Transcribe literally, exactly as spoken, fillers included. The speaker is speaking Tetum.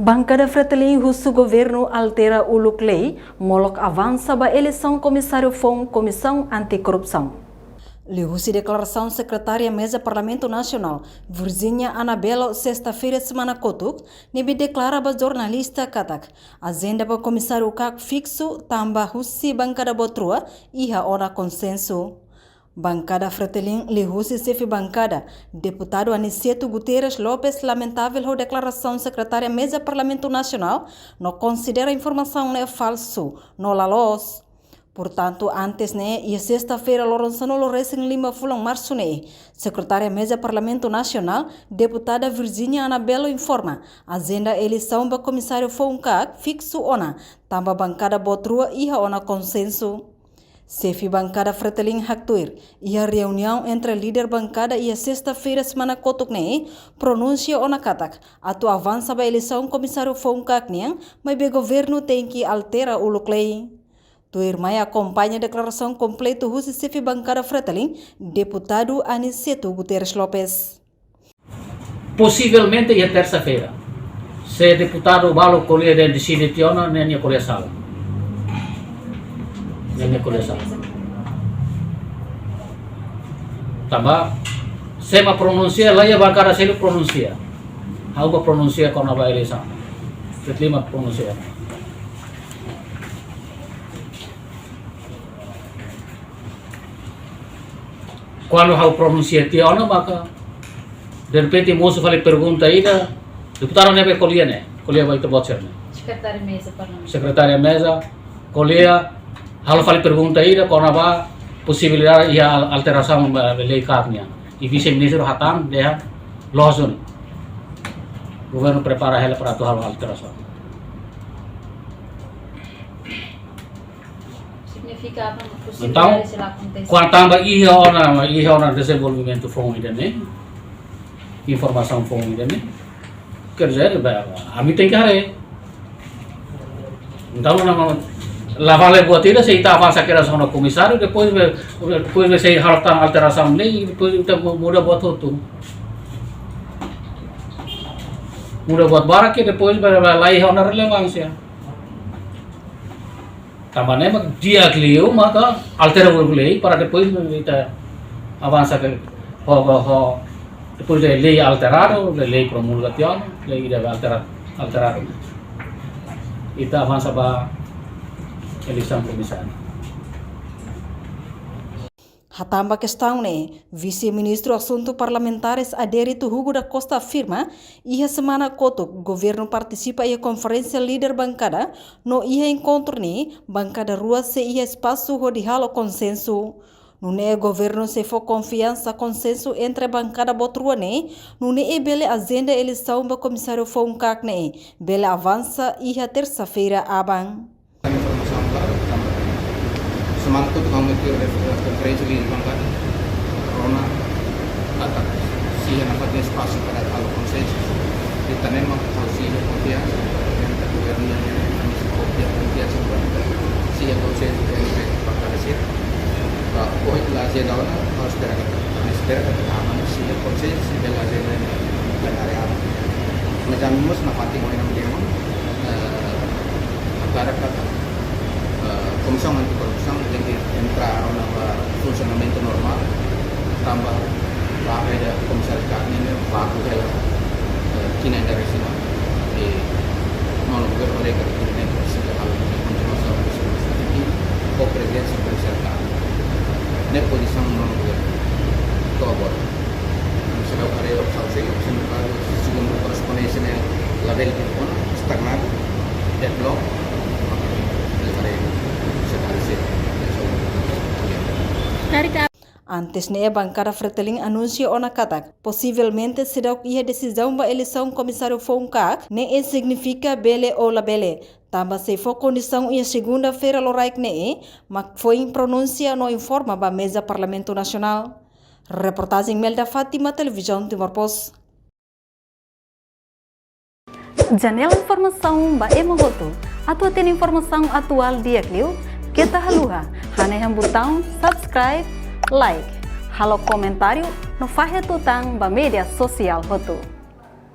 Bankada Fretilin husu governu altera uluk lei, molok avansa ba eleisaun komisáriu foun Komisaun Anti-Korrupsaun. Liuhusi deklarasaun Sekretária Meza Parlamentu Nasionál, Virginia Anabelo, sesta-feira semana kotuk, ne'ebé deklara ba jornalista katak ajenda ba komisáriu KAK fiksu tanba husi bankada boot rua iha ona konsensu. Bankada Fretilin liuhusi xefe bankada, Deputadu Aniceto Guterres Lopes, lamentavel ho deklarasaun Sekretária Meza Parlamentu Nasionál no konsidera informasaun ne'e falsu no la loos. Portantu, antes ne'e, iha sesta-feira loron sanulu-resin-lima fulan Marsu ne'e, Sekretária Meza Parlamentu Nasionál, Deputada Virginia Anabelo informa, ajenda eleisaun ba komisáriu foun KAK fiksu ona, tanba bankada boot rua iha ona konsensu. Xefe bankada Fretilin haktuir, iha reuniaun entre líder bankada iha sesta-feira semana kotuk ne'e, pronunsia ona katak, atu avansa ba eleisaun komisáriu foun KAK nian, maibé governu tenke altera uluk lei. Tuirmai akompaña deklarasaun kompletu husi xefe bankada Fretilin, Deputadu Aniceto Guterres Lopes. Posivelmente iha tersa-feira. Se deputadu balu ko'alia dehan deside tiha ona, ne'e nia ko'alia sala. Ne'e nia ko'alia sala. Tanba, se ema pronunsia, laiha bankada seluk pronunsia. Ha'u bá pronunsia kona-ba eleisaun. Fretilin mak pronunsia. Kuandu ha'u pronunsia tiha ona maka, derrepente mosu fali pergunta ida, deputadu ne'ebé ko'alia ne'e, ko'alia ba ita-boot sira ne'e. Sekretária Meza Parlamentu. Sekretária Meza, ko'alia, halo fali pergunta ida, kona-ba posibilidade iha al-, alterasaun ba lei KAK nian. I vise-ministru hatán, dehan, loos duni. Governu prepara hela para atu halo alterasaun. Signifika apa, entaun, posibilidade sira akontese. Kuandu tanba iha ona, iha ona dezenvolvimentu foun ida-ne'e, informasaun foun ida-ne'e, quer dizer, ba, ami tenke haree. Entaun, la vale buat ida se ita avansa kedas ona komisáriu, depois, depois sei halo tan alterasaun ne'e, depois ita mu-, muda buat hotu. Muda buat barak, depois, ba, ba, laiha ona relevánsia. Tanba ne'e mak di'ak liu maka altera uluk lei para depois ita avansa ke ho, ho, ho, depois de lei alteradu, de lei promulga tiha ona, lei ida altera-, alteradu. Ita avansa ba eleisaun komisáriu. Hatán ba kestaun ne'e, Vise-Ministru Asuntu Parlamentares Adérito Hugo da Costa afirma, iha semana kotuk, governu partisipa iha konferénsia líder bankada, no iha enkontru ne'e, bankada rua sei iha espasu hodi halo konsensu. Nune'e governu sei fó konfiansa konsensu entre bankada boot rua ne'e, nune'e bele ajenda eleisaun ba komisáriu foun KAK ne'e, bele avansa iha tersa-feira aban. Informasaun klaru, tanba semana kotuk ami tuir konferénsia líder bankada, rona katak sei iha nafatin espasu para halo konsensu. Ita-nia mak halo sei iha konfiansa, ita governu nian, ami sei iha konfiansa, konfiansa, konfiansa, sei iha konsensu entre bankada sira. Ba, ohin la ajenda ona, ha'u espera katak, ami espera katak aban sei iha konsensu, sei bele ajenda iha plenária aban. Mas ami mós nafatin ohin ami dehan, eh, agora katak, eh, Komisaun Anti-Korrupsaun tenke entra ona ba funsionamentu normál, tanba ba ida komisáriu KAK nian baku hela, eh, tinan ida resin ona. I nonu governu haree katak ne'e presiza halo kontinuasaun, presiza halo ho prezensa komisáriu KAK. Ne'e pozisaun nonu governu to'o agora. Sira haree opsaun seluk, se no kazu, segundu korrespondénsia ne'e labele ona, estagnadu, deadlock, haree, se haree se. Antes ne'e bankada Fretilin anunsia ona katak, posivelmente seidauk iha desizaun ba eleisaun komisáriu foun KAK, ne'e signifika bele ou labele. Tanba sei fó kondisaun iha segunda-feira loraik ne'e, mak foin pronunsia no informa ba meza Parlamentu Nasionál. Reportajen Melda Fátima, Televizaun Timor Post. Janela informasaun ba ema hotu. Atu hatene informasaun atuál di'ak liu, keta haluha hanehan butaun subscribe, like, halo komentáriu, no fahe tutan ba média sosiál hotu.